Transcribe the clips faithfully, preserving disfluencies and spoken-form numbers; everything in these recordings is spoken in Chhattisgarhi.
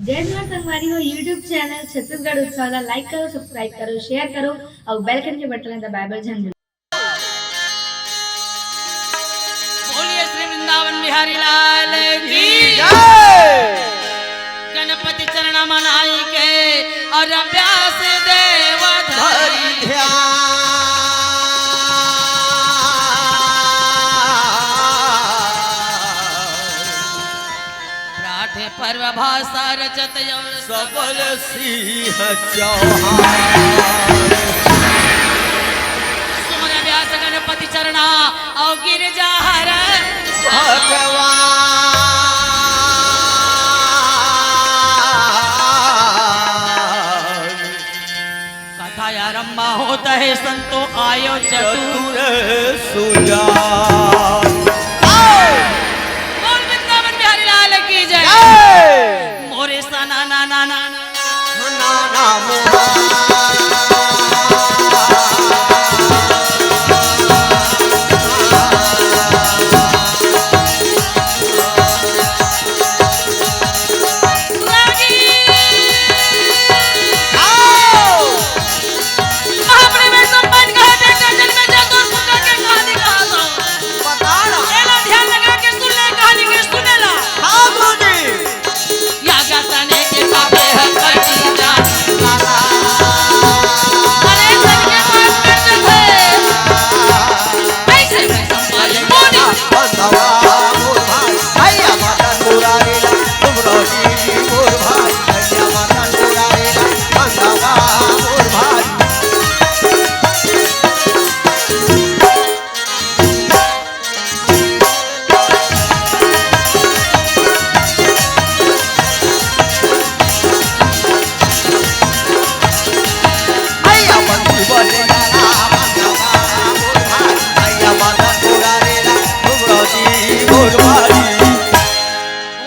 जय जोहार संगवारी हो, YouTube चैनल छत्तीसगढ़ उत्सव ला like करो, subscribe करो, share करो अउ bell icon के बटन ला दबाए बर झन भूलो। बोलिए श्री वृंदावन बिहारी लाल की जय। गणपति चरण मनाई के और व्यास देव धरी ध्यान। राठे पर्व भाषा रचत यौन सबल सिंह चौहान। सुमन व्यास गणपति चरणा और गिरजा हर भगवान। कथा आरंभ होत हे, संतो आयो चतुर चतुर सुजान। बोल वृंदावन बिहारी लाल की जय। जय। मोरे सा ना ना ना ना ना। ना ना मोहा। रागी। आओ। अपने में संपन्न कहा, जय जय जन्म जय तोर पुत्र के कहानी कहा तो। बता ना। एला ध्यान लगा के सुन ले, कहानी के सुने ला। हाँ गुरुजी। या गाता ने के पापे हम कटी जा। अरे धन के पाप करते थे। ऐसे में संपन्न बोली। बंधवा मोर भाई, भैया मदन मुरारी ला, तुम रोजी मोर भाई, भैया मदन मुरारी ला, बंधवा मोर भाई।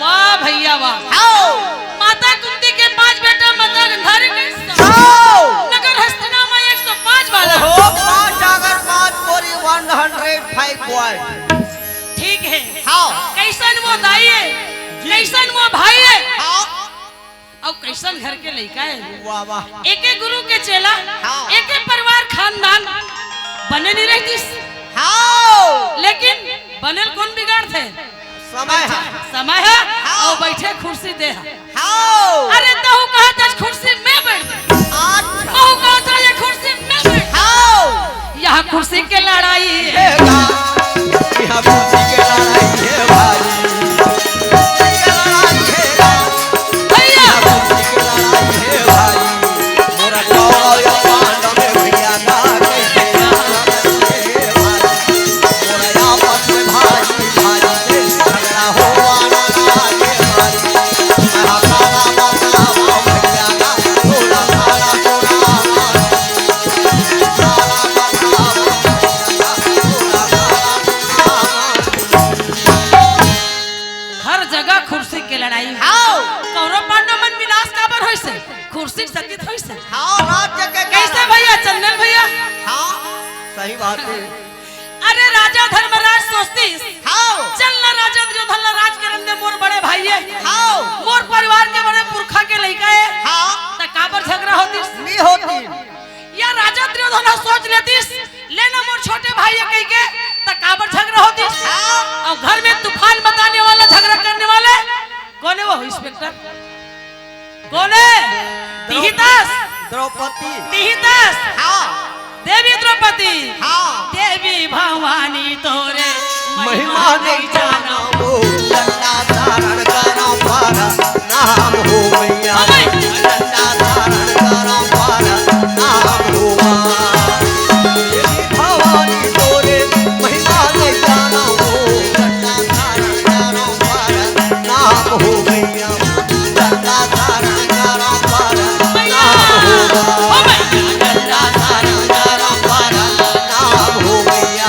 वाह भैया वाह। हाओ। माता कुंती के पांच बेटा, माता गांधारी के सौ। सौ। नगर हस्तिना में एक सौ पाँच वाला। ओहो, पाँच अगर पाँच बोरी, one hundred five boy। ठीक है। हाओ। कैसन वो दाई है, जी। कैसन वो भाई है। हाओ। अउ कैसन घर के लइका है। वाह, वाह। एके गुरु के चेला, हाँ। एके परिवार खानदान बने नहीं रहतिस। हाँ। लेकिन बने ल कोन बिगाड़थे? समय ह। समय ह, हाँ। अउ बैठे कुर्सी दे ह। हाँ। अरे तहू कहत हस कुर्सी में बैठ। अच्छा। महू कहत हँव ये कुर्सी में बैठ। हाँ। यहाँ कुर्सी के लड़ाई हे। हे गा, यहाँ कुर्सी के लड़ाई हे भाई। कुर्सी के लड़ाई हे गा। भैया। यहाँ कुर्सी के लड़ाई हे भाई। मोरा कौरव या पांडव में भैया का कैसे लड़ाई हे भाई। मोरा आपस में भाई भाई के झगड़ा होवा ना लागे भाई। मैं हकारा बतावा भैया का, थोड़ा सारा थोड़ा हर जगह कुर्सी के लड़ाई। हाव। कौरव पांडव मन विनाश काबर होइस हे? कुर्सी के सेती होइस हे। हाव, राज्य के कैसे कारण। भैया, चंदन भैया? हाँ, सही बात है। अरे राजा धर्मराज सोचतिस, हाव। चल ना राजा दुर्योधन ला राज करन दे, मोर बड़े भाई हे। हाव। मोर परिवार के बड़े पुरखा के लइका हे। हाँ। त काबर झगड़ा होतिस? नहीं होती। या राजा दुर्योधन ह सोच लेतिस, ले ना मोर छोटे भाई हे कहिके, त काबर झगड़ा होतिस? हाँ। अउ घर में तूफान मचाने वाला, झगड़ा करने वाले कोन हे वो इंस्पेक्टर? कोन हे? द्रौ-, तिहितास। द्रौपदी। तिहितास। हाँ। देवी द्रौपदी। हाँ। देवी भवानी तोरे महिमा नहीं जाना। वो डंडा धारण करा पारा नाम हो मैया। अबे। डंडा धारण करा पारा नाम हो माँ। देवी भवानी तोरे महिमा नहीं जाना। वो डंडा धारण करा पारा नाम हो मैया। डंडा धारण करा पारा नाम हो माँ। डंडा धारण करा पारा नाम हो मैया।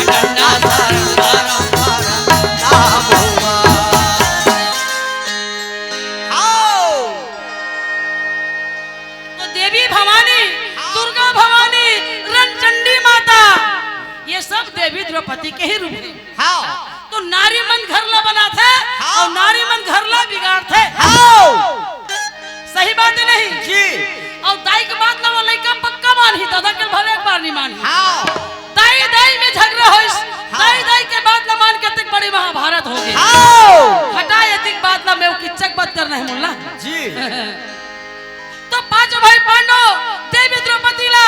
डंडा धारण करा पारा नाम हो माँ। हाव। तो देवी भवानी, हाँ। दुर्गा भवानी, रणचंडी माता, ये सब देवी द्रौपदी के ही रूप हे। हाँ। तो नारी मन घर ला बनाथे हाँ। अउ नारी मन घर ला बिगाड़थे। हाव। दादा के भले एक बार नहीं मानी। हाँ। दाई दाई में झगड़ा होइस। हाँ। दाई दाई के बात ला मान के अतेक बड़ी महाभारत हो गई। हाँ। हटा, एतिक बात ला, मैं वो किच्चक बात करना है मुल्ला। जी। तो पांचों भाई पांडव देवी द्रौपदी ला,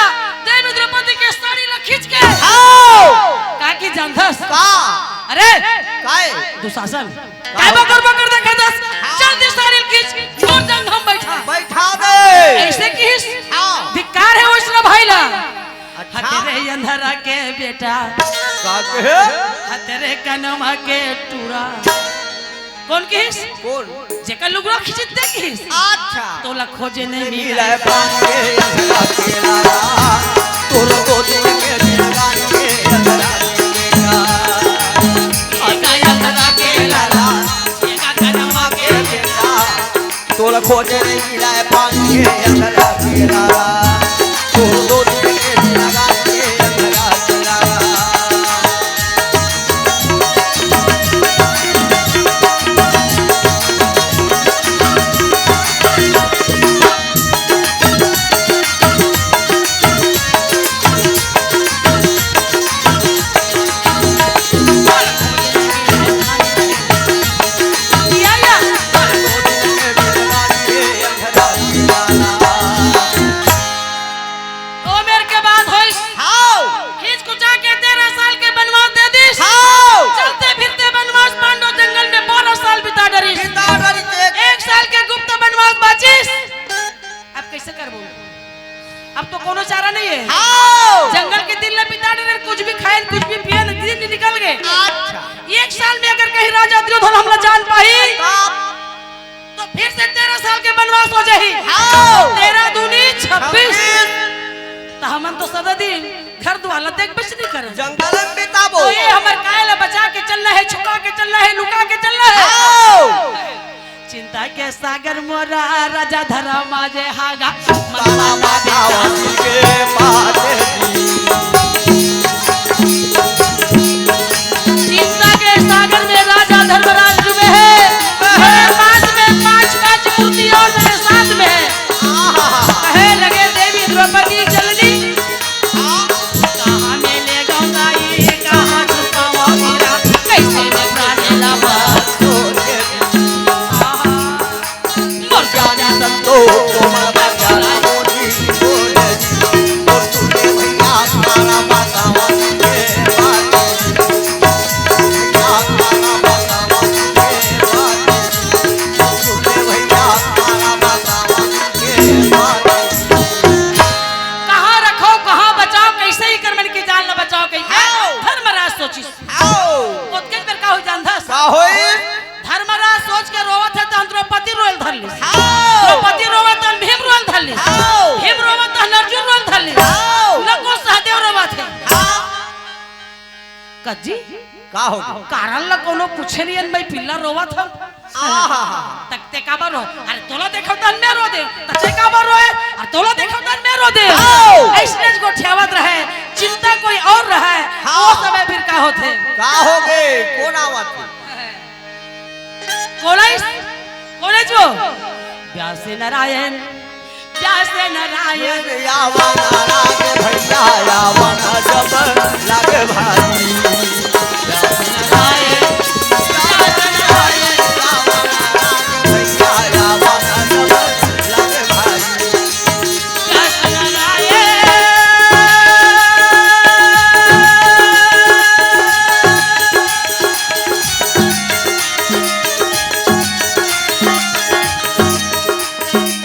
देवी द्रौपदी के साड़ी ला खींच के हाँ। का की जानथस? का? अरे, काय? दुशासन। काय बकर बकर देखत हस? हाँ। जल्दी साड़ी खींच, मोर जंघम बैठा। बैठा दे। ऐसे किहिस? हाँ। धिक्कार है वैष्णव भाई ला। अच्छा। हतरे अंधरा के बेटा। का कहे? हतरे कनमा के टूरा। कौन किहिस? कौन? जेकर लुगरा खींचिस ते किहिस। अच्छा। तोला खोजे नहीं मिला। मिला पान के अंधरा के लाला, तोर गोदी के बिरगान के अंधरा के बेटा। एका अंधरा के लाला, एका कनमा के बेटा। तोला खोजे नहीं मिला पान के अंधरा के लाला, तोर गोदी के बिरगान के अंधरा के लाला। ओ मेर के बात होइस। हाव। खींच कुचा के तेरह साल के बनवास दे दिस। हाव। चलते फिरते बनवास पांडव जंगल में बारह साल बिता डरिस। बिता डरिस। एक साल के गुप्त बनवास बाचिस। अब कैसे करबो? अब तो कोनो चारा नहीं है। हाव। जंगल के दिन ले बिता डरे, कुछ भी खाए, कुछ भी पिए, दिन निकल गए। अच्छा। एक साल में अगर कहीं राजा दुर्योधन हमला जान पाही, तो फिर से तेरह साल के बनवास हो जाही। हाँ। तेरह दूनी छब्बीस। छब्बीस। त हमन तो सदा दिन घर दुआर ला देखबेच नहीं करन। जंगल में बिताबो। तो ये हमर काय ला बचा के चलना है, छुपा के चलना है, लुका के चलना है। हाँ। चिंता के सागर मोरा राजा धर्म आज हागा। तारा माता वाली के पास जी। चिंता के सागर में राजा धर्मराज डूबे हैं। मेरे पास में पांच पांच मूर्ति और मेरे साथ में है। कहे लगे देवी द्रौपदी चलनी। कहाँ मिले गंगाई, कहाँ छुपावा हीरा, कैसे में प्राणी लावा। मोर जाने संतोष कोमल बचन मोदी बोले जी, मोर सुने भैया तुम्हारा बतावा के बात। भैया तुम्हारा बतावा के बात। मोर सुने भैया तुम्हारा बतावा के बात। कहाँ रखो, कहाँ बचाओ, कैसे ही कर मन की जान न बचाओ, कहीं हाँ। धर्मराज सोचिस। आओ। ओतकेच बेर का होई जानथस? का होई? धर्मराज सोच के रोवत हे, तहन द्रौपदी रोयल धर लिस। आओ। द्रौपदी रोवत, तहन भीम रोयल धर लिस। आओ। भीम रोवत, तहन अर्जुन रोयल धर लिस। आओ। नकुल सहदेव रोवत हे। आओ। कज्जी? का हो? कारण ला कोनो पूछे नहीं, मैं पिल्ला रोवत हूँ। आहा। तक ते काबर रोए? अरे तोला देखो तन में रो दे। तक ते काबर रोए? अरे तोला देखो तन में रो दे। आओ। ऐसने गोठियावत रहे, चिंता कोई और रहे। हाँ। वो समय फिर का होथे? का हो गए? कौन आवत हे? कौन आइस? कौन है जो? व्यास नारायण। जय से नारायण। यावन राग भैया, यावन जब लग भारी। जय से नारायण, जय से नारायण, यावन राग भैया, यावन जब लग भारी। जय से नारायण।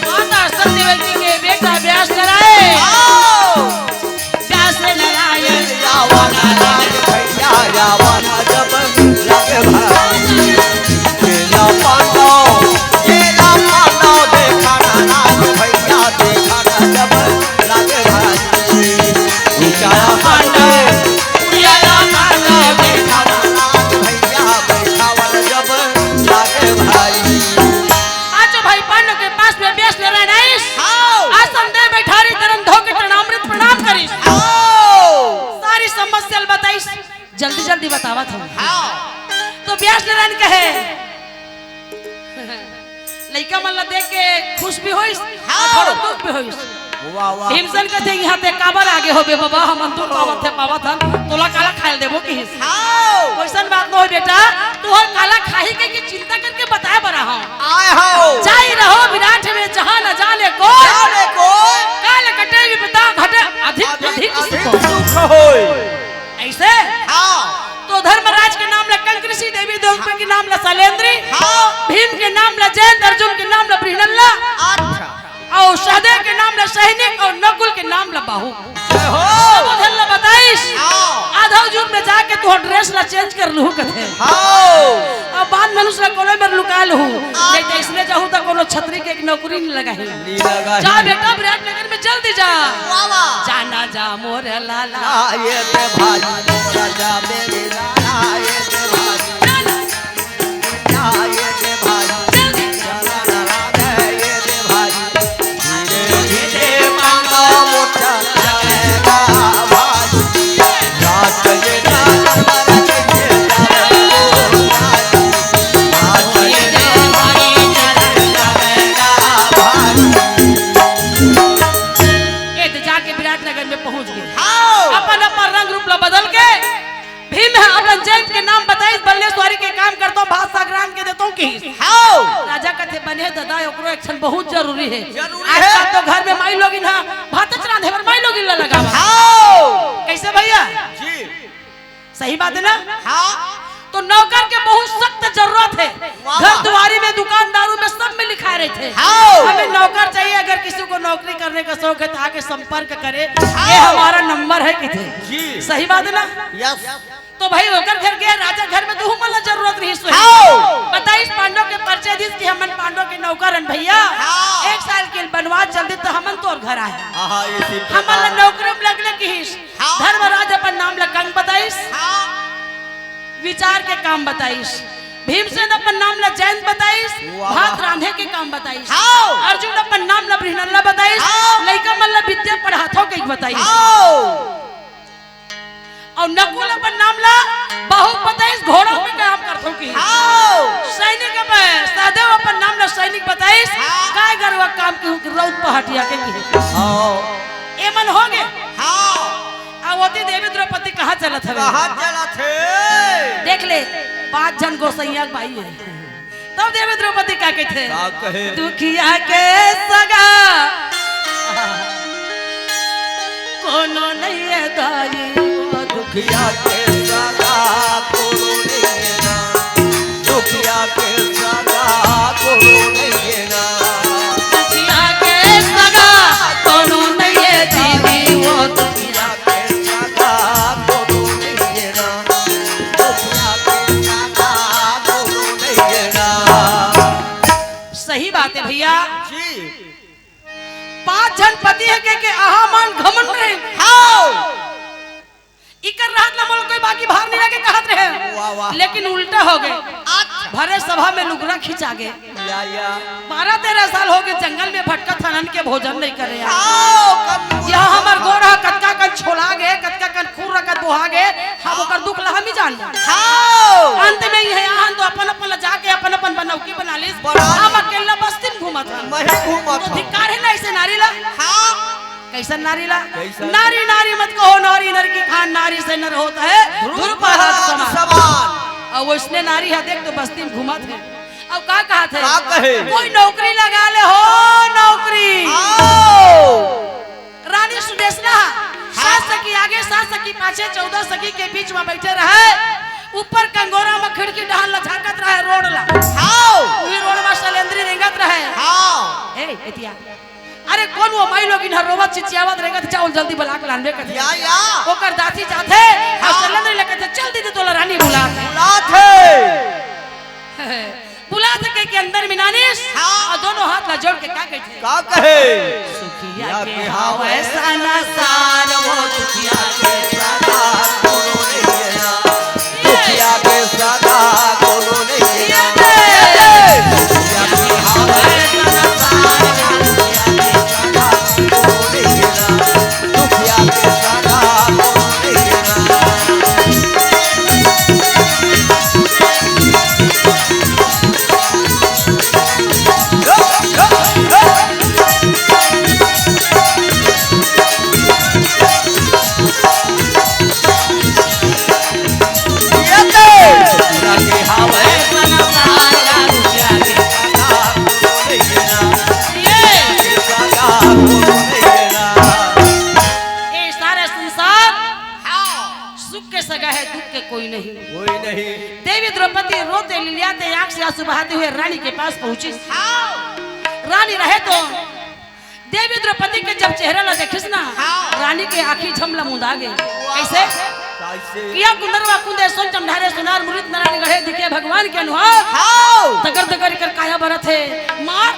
माता सत्यवती के बेटा व्यास नारायण। आओ। व्यास नारायण। यावन राग भैया, यावन जब लग भारी। तेरा पांडव, तेरा पांडव, देखा ना राग भैया, देखा ना जब लग भारी। ऊंचा पांडव, तेरा पांडव, देखा ना राग भैया, बैठावन जब लग भारी। पांचों भाई पांडव के पास में व्यास नारायण आइस। हाँ। आसन दे बैठारी, धरम धो के चरणामृत प्रणाम करिस। हाँ। सारी समस्या ल बताइस। जल्दी जल्दी बतावत हूँ। हाँ। तो व्यास नारायण कहे, लइका मन ला देख के खुश भी होइस, हाँ। और थोड़ा दुख भी होइस। वाह, वाह। भीमसेन कथे, "इहाँ ते काबर आगे होबे बाबा, हमन तो पावत हे, पावत हन, तोला काला खायल देबो किहिस।" हाव। वइसन बात न होय बेटा, तुहर काला खाही के, के चिंता करके बताए बर आहंव। आय हो। जाई रहो विराट में जहाँ न जाने कोई। जाने कोई। काल कटे विपदा घटे अधिक, अधिक अधिक अधिक सुख। सुख होय। अइसे? हाँ। तो धर्मराज के नाम ला कंकऋषि, देवी द्रौपदी के नाम ला शैलेंद्री, हाँ। भीम के नाम ला जयंत, अर्जुन के नाम ला बृहन्नला, अच्छा। अउ सहदेव के नाम ला सैनिक अउ नकुल के नाम ला बाहु। जय हो। सब झन ला बताइस। हाँ। आधा जुग में जाके तुहर dress ला change कर लूहू कथे। हाँ। अउ बांध धनुष ला कोने में लुका लूहू। हाँ। नहीं तो इसने जाहू तो कोनो छतरी के एक नौकरी नहीं लगाही। नहीं लगाही। जा बेटा विराटनगर में जल्दी जा। वाह, वाह। जाना जा मोर लाला। ना ये दे भाई, मोरा जा मेरे लाला, ये दे भाई। ना, ना। ना ये दे भाई, जल्दी। ना, ना, ना, ना, ये दे भाई। धीरे, धीरे पांगा मोटा लगेगा भाई। रात ये ना, ना, ना, ना, ये दे भाई। ए, त जाके विराटनगर में पहुंच गे। हाव। अपन, अपन रंग रूप ला बदल के भीम ह अपन जयंत के नाम बताइस, बल्लेश्वरी के काम करतों, भात साग रांध के देतों किहिस। हाव। राजा कथे, "बने ददा, ओकरो एक ठन बहुत जरूरी हे।" जरूरी हे। आजकल तो घर में माई लोगिन ह भातच रांधे बर माई लोगिन ला लगावा। हाव। कइसे भइया? जी। सही बात हे ना? हाँ। तो नौकर के बहुत सख्त जरूरत हे। वाह, घर वाह। दुआरी में, दुकानदारू में, सब में लिखाए रहिथे। हाँ। हमें नौकर चाहिए, अगर किसी को नौकरी करने का शौक है तो आके संपर्क करे, हाँ। ये हमारा नंबर है किथे। जी। सही बात हे ना? यस। तो भाई ओकर घर गया, राजा घर में तो हमन ला जरूरत रहिस। हाँ। बताइस पांडव के परिचय दिस कि हमन पांडव के नौकर हन भइया। हाँ। एक साल के बनवास चल दे तो हमन तोर घर आए। हाँ, हाँ, ये सिर्फ हमन ला नौकरी में लगले किहिस। हाँ। धर्मराज अपन नाम ला कंक बताइस। हाँ। विचार के काम बताइस। भीमसेन अपन नाम ला जयंत बताइस। वाह, भात वाह। रांधे के काम बताइस। हाँ। अर्जुन अपन नाम ला बृहन्नला बताइस। हाँ। लइका मन ला विद्या पढ़ाथो कहिके बताइस। हाँ। अउ नकुल अपन नाम ला बाहु बताइस, घोड़ा में काम करथो किहिस। हाँ। सैनिक अपन, सहदेव अपन नाम ला सैनिक बताइस, हाँ। गाय गरुवा काम किहू कि रौद पहाटिया के किहिस। हाँ। एमन हो गे। हाँ। अब ओती देवी द्रौपदी कहाँ चलत हवे? कहाँ चलत हे? देख ले, पांच झन गोसइया के बाई हे। तब देवी द्रौपदी का कहिथे? का कहे? दुखिया के सगा कोनो नइ हे दाई, ओ दुखिया के सगा कोनो नइ हे ना, दुखिया के सगा कोनो नइ हे ना। दुखिया के सगा कोनो नइ हे दीदी, ओ दुखिया के सगा कोनो नइ हे ना, दुखिया के सगा कोनो नइ हे ना। सही बात हे भइया। जी। पांच झन पति हे के, के अहा मान घमंड रहे। हाँ। इकर रहत ला मोला कोई बाकी भार नइ लागे कहत रहे। वाह, वाह। लेकिन उल्टा हो गे। अच्छा। भरे सभा में लुगरा खिंचा गे। या, या। बारह तेरह साल हो गे जंगल में भटकत हन, अन्न के भोजन नइ करे यार। हाँ, कम यह हमर गोड़ ह कतका कन छोला गे, कतका कन खुर रकत बोहा गे, हम ओकर दुख ला हम ही जानबो। हाँ। अंत में इहे आहन तो अपन अपन ला जाके अपन अपन बनौकी बना लिस। बना लिस। हम अकेला बस्ती में घूमत हन। मैं घूमत तो हूँ। धिक्कार हे ना अइसे नारी ला। हाँ। कइसन नारी ला? कइसन? नारी नारी मत कहो, नारी नर की खान, नारी से नर होता है ध्रुव प्रहलाद समान। अउ वइसने नारी ह देख तो बस्ती में घूमत हे। अउ का कहत हे? का कहे? कोई नौकरी लगा ले हो, नौकरी। आओ। रानी सुदेशना, सात सखी आगे, सात सखी पाछे, चौदह सखी के बीच में बइठे रहे। ऊपर कंगोरा में खिड़की डहन ला झांकत रहे रोड ला। हाँ। उही रोड में सलेंद्री रेंगत रहे। हाँ। ए, एतिया। अरे कोन वो माई लोगिन हर रोवत चिचियावत रेंगत, जा ओला जल्दी बला के लानबे कथे। या, या। ओकर दासी जाथे, हाँ। अउ सलेंद्री ले कथे, "चल दीदी तोला रानी बुलाथे।" बुलाथे। बुलाथे कहिके अंदर में लानिस, हाँ। अउ दोनों हाथ ला जोड़ के का कहिथे? का कहे? सुखिया के हावय सना सार वो दुखिया के सगा कोनो नइ हे ना। दुखिया के सगा कोनो नइ हे ना। दुखिया के हावय सना सार वो दुखिया के सगा कोनो नइ हे ना। दुखिया के सगा कोनो नइ हे ना। कोई नहीं। देवी द्रौपदी रोते लिलियाते आंख से आंसू बहाते हुए रानी के पास पहुंची। हाँ। रानी रहे तो देवी द्रौपदी के जब चेहरा ला देखिस ना, हाँ। रानी के आंखी झमला मुंदा गे। वाह। कैसे? कैसे? किया कुंदरवा कुंदे सोन चमधारे सुनार मुरित नारायण गढ़े दिखे भगवान के अनुहार। हाँ। तगर तगर कर काया बरत हे। मार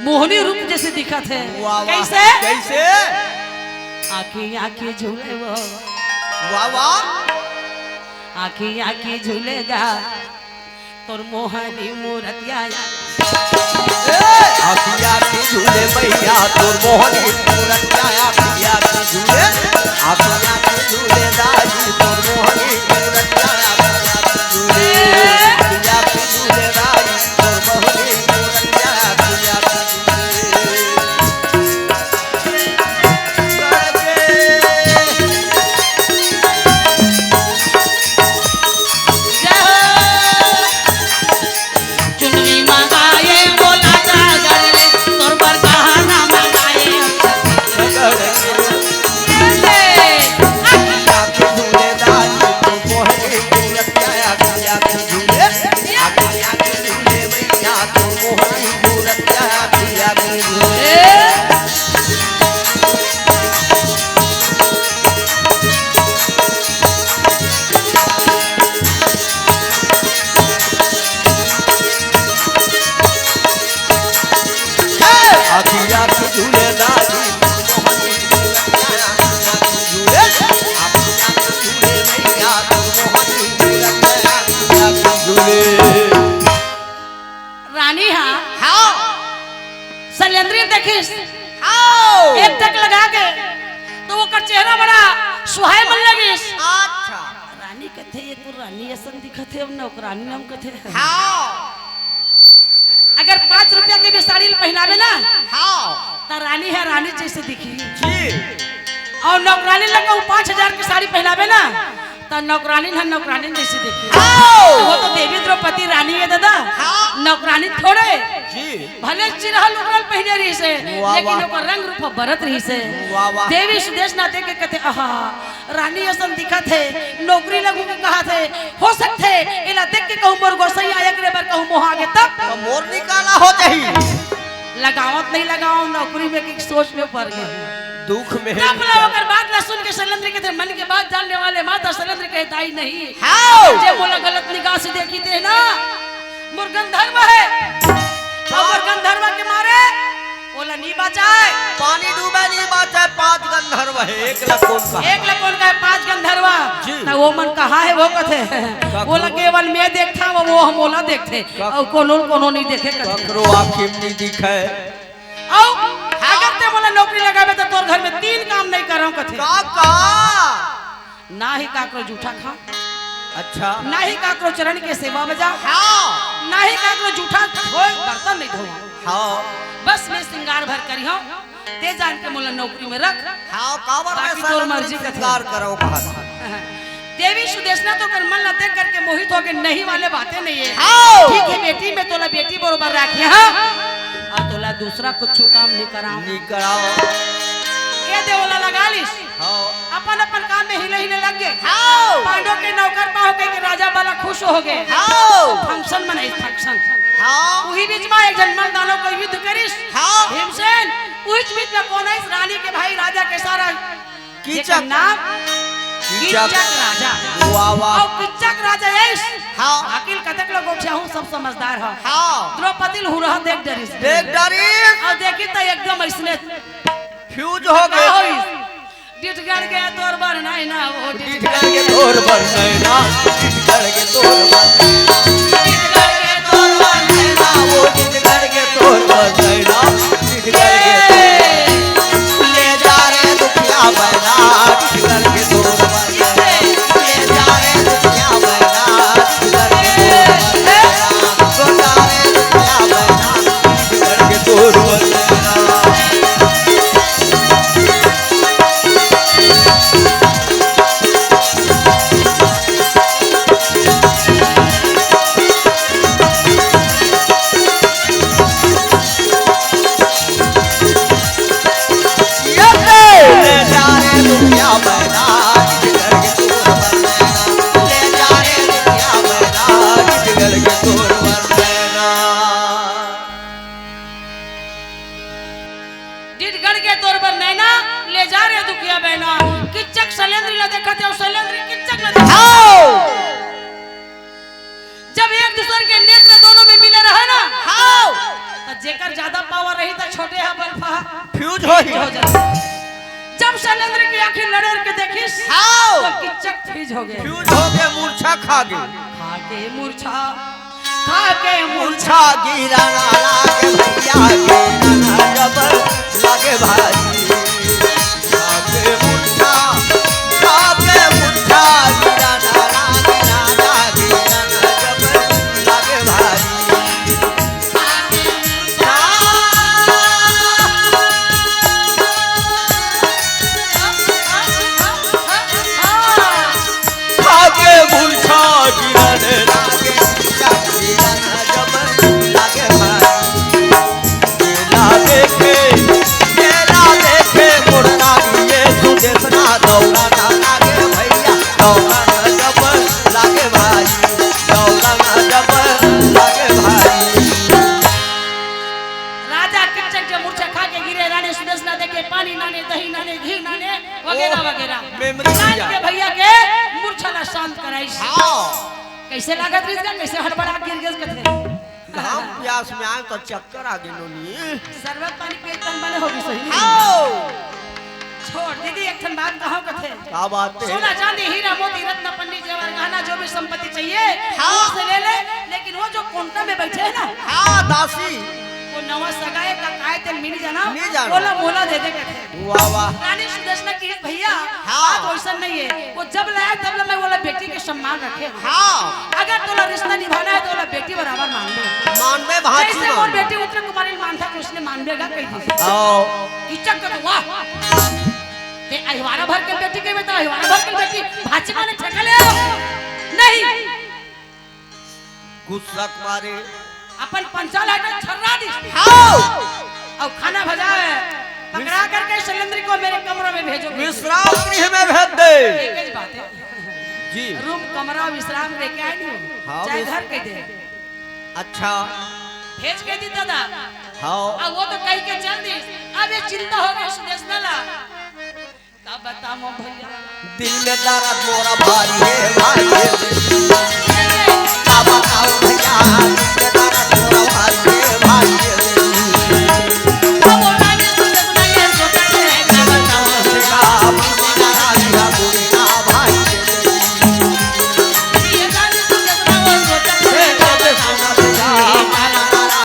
मोहनी रूप जैसे दिखत हे। वाह, वाह। कैसे? कैसे? आंखी आंखी झूले वो। वाह, वाह। आंखी आंखी झूलेगा तोर मोहनी मूरतिया। ए! आंखी आंखी झूले मैया तोर मोहनी मूरतिया, आंखी आंखी झूले, आंखी आंखी झूले दाई तोर मोहनी मूरतिया, आंखी आंखी झूले, आंखी आंखी झूले दाई तोर मोहनी मूरतिया, आंखी आंखी झूले। चुनरी मंगाए, बोला सागर ले, तोर बर गहना मंगाए। रानी हा हाँ। सलेंद्री देखिस। हाँ। एक टक लगा के तो ओकर चेहरा बड़ा सुहाए मन लगिस। अच्छा। रानी कथे, "ये तो रानी असन दिखत हे, अब नौकरानी नाम कथे।" हाँ। अगर पाँच रुपया के भी साड़ी पहनावे ना, हाँ। त रानी हे, रानी जैसे दिखी। जी। अउ नौकरानी ला कहूँ पाँच हजार के साड़ी पहनावे ना, त नौकरानी ह नौकरानी जैसे दिखी। हाँ। त वो तो देवी द्रौपदी रानी हे दादा, हाँ। नौकरानी थोड़े। जी। भले चिरहल उगरल पहिने रहिस हे, वाह, लेकिन वाह। ओकर रंग रूप बरत रहिस हे। वाह, वाह। देवी सुदेशना देख के कथे, "आहा, रानी असन दिखत हे, नौकरी लगहूँ के कहत हे, हो सकथे, एला देख के कहूँ मोर गोसैया एकरे बर कहूँ मोहा गे तब।" त मोर निकाला हो जाही। लगावत नहीं लगावत, नौकरी में की सोच में पड़ गे। दुख में तब ला ओकर बात ला सुन के सलेंद्र कथे, "मन के बात जानने वाले माता।" सलेंद्र कहे, "दाई नहीं। हाँ। जे मोला गलत निगाह से देखी ते ना, मोर गंधर्व हे। अउ मोर गंधर्व के मारे ओला नी बचाए। पानी डूबे नी बचाए, पांच गंधर्व हे, एक ला कोन कहे?" एक ला कोन कहे, पांच गंधर्व। जी। त वो मन कहाँ हे, वो कथे। कखरो ओला केवल मैं देखथंव, वो ह मोला देखथे। कख- अउ कोनो ल कोनो नी देखे कथे। कखरो आँखी में नी दिखे। अउ अगर ते मोला नौकरी लगाबे त तोर घर में तीन काम नहीं करंव कथे। का, का? ना ही काकरो जूठा खा। अच्छा। ना ही काकरो चरण के सेवा बजा। हाँ। ना ही काकरो जूठा धोए, बर्तन नहीं धोए। हाँ। बस मैं श्रृंगार भर करिहंव, ते जान के मोला नौकरी में रख। हाँ, काबर बाकी मैं तोर सलेंद्र मर्जी कथे। श्रृंगार करंव कहत। देवी सुदेशना तो ओकर मन ला देख करके मोहित हो गे, नहीं वाले बातें नहीं हे। हाँ। ठीक हे बेटी, मैं तोला बेटी बरोबर राखे हंव, अउ तोला दूसरा कुछ काम नहीं करावंव। नहीं करावंव। ये दे ओला लगा लिस। हाँ। अपन अपन काम में हिले हिले लग गे। हाँ। पांडव के नौकर पाहो कहिके राजा बला खुश हो गे। हाँ। Function मनाइस, function। हाँ। उही बीच में एक झन मल दानव के युद्ध करिस। हाँ। भीमसेन, उही बीच में कोन आइस, रानी के भाई राजा के सारा कीचक। जेकर नाम कीचक। कीचक राजा। वाह, वाह। अउ कीचक राजा आइस। हाँ। अकेल कतक ल गोठियाहूँ, सब समझदार हे। हाँ। द्रौपदी ल हुरहा देख डरिस। देख डरिस। अउ देखिस त एकदम अइसने fuse हो गे। का होइस? टिटगढ़ के तोर बर नैना, वो टिटगढ़ के तोर बर नैना, टिटगढ़ के तोर बर, टिटगढ़ के तोर बर नैना, वो टिटगढ़ के तोर बर नैना, टिटगढ़ के तोर बर। ले जा रे दुखिया बैला, टिटगढ़ के तोर बर नैना, ले जा रे दुखिया बैला, टिटगढ़ के तोर बर नैना, ले जा रे दुखिया बैला, टिटगढ़ के तोर बर नैना। टीटगढ़ के तोर बर नैना, ले जा रे दुखिया बहना। किच्चक सलेंद्री ला देखत हे, सलेंद्री किच्चक ला देखत हे। हाव। जब एक दूसर के नेत्र दोनों में मिले रहे ना, हाव। त जेकर ज्यादा पावर रही त छोटे ह बल्ब ह फ्यूज होही। हो जाए। जब सलेंद्री की आंखी लड़ेर के देखिस, हाव। त किच्चक फ्यूज हो गे। फ्यूज हो गे, मूर्छा खा गे। खा गे मूर्छा, खा गे मूर्छा। मूर्छा गिरन लागे भैया, गिरन जब लागे भारी। खा गे मूर्छा, खा गे मूर्छा गिरन लागे राजा, गिरन जब लागे भारी। भागे मूर्छा गिरन लागे, गिरन जब लागे भारी। मेला देखे, मेला देखे मोर रानी ये सुदेशना दौड़ा ना लागे भैया, दौड़ा ना जब लागे भारी, दौड़ा ना जब लागे भारी। राजा किच्चक के मूर्छा खा के गिरे, रानी सुदेशना देखे पानी नाने, दही नाने, घी नाने, वगैरह ओ, वगैरह। मेमरी नान भैया। के भैया के मूर्छा ला शांत कराइस। हाँ। कैसे लागत रहिस गा, कैसे हड़बड़ा गिर गेस कथे। घाम प्यास में आए तो चक्कर आ गे नोनी। शरबत पानी के तन बने होगी सही। हाँ। छोड़ दीदी, एक ठन बात कहो कथे। का बात हे? सोना चांदी हीरा मोती रत्न पन्नी जेवर गहना जो भी संपत्ति चाहिए, हाँ। वो से ले ले, लेकिन वो जो कोंटा में बैठे हे ना, हाँ, दासी। वो नवा सगा हे का काय तेल मिल जाना, मिल जाना। बोला मोला दे दे कथे। वाह, वाह। रानी सुदेशना की भैया, हाँ। बात वैसन नहीं हे। वो जब लाया तब ला मैं बोला बेटी के सम्मान रखे। हाँ। अगर तोला रिश्ता निभाना हे तो बोला बेटी बराबर मान ले। मान ले भांची जैसे मान। मोर बेटी उत्तम कुमारी मानता तो उसने मान लेगा कह दी। आओ। किचक कर वाह। ते अहिवारा भर के बेटी के बता, अहिवारा भर के बेटी भांची माने ठेका ले आओ। नहीं। गुस्सा के मारे अपन पंचाल आइटम छर्रा दी। हाव। और खाना भजा है, पकड़ा करके शैलेंद्र को मेरे कमरे में भेजो। विश्राम गृह में भेज दे। एक ही बात है। जी। रूम, कमरा, विश्राम गृह क्या है नहीं? हाँ, चाहे विश- घर के दे। अच्छा। भेज के दी दादा। हाँ। अब वो तो कही के चल दी। अब ये चिंता हो गई सुदेश लाला। का बताओ भैया? दिल में दर्द मोरा भारी हे भाई हे। का बताओ भैया?